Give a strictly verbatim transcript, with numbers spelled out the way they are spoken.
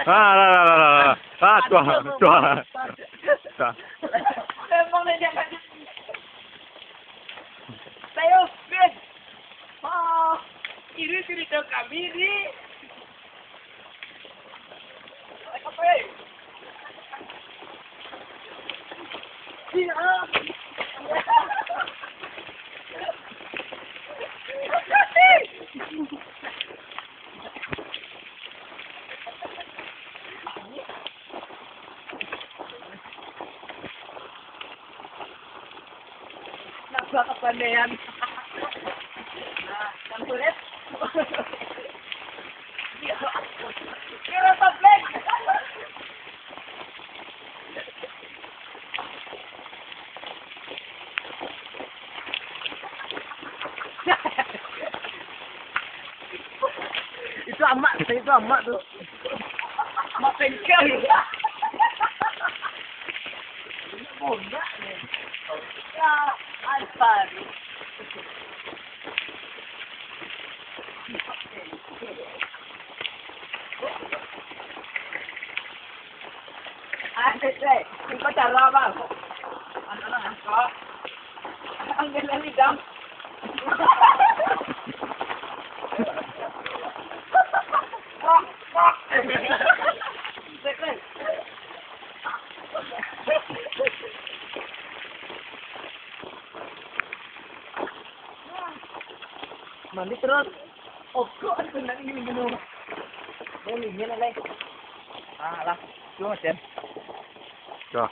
Ah, lah, lah, lah, lah, lah. Ah, tuah, tuah. Tuah. Memang dia jangan. Sayo, Ben. Ah, ini cerita kami ni. Nambah kapandaian. Nah, campur, ya. Kira tablek. Itu amak, itu amak tu. Amak bengkel. Bonak ni. Ya, Alfari. Ah, cek, cek. Engkau cara, Bang. Anak-anak, engkau. Ambil lagi, Dam. Cek, cek. Mandi terus. Oh, kok ada kena ini minum? Boleh, ni lah, lai. Ah, lah. Cuma macam. Dah.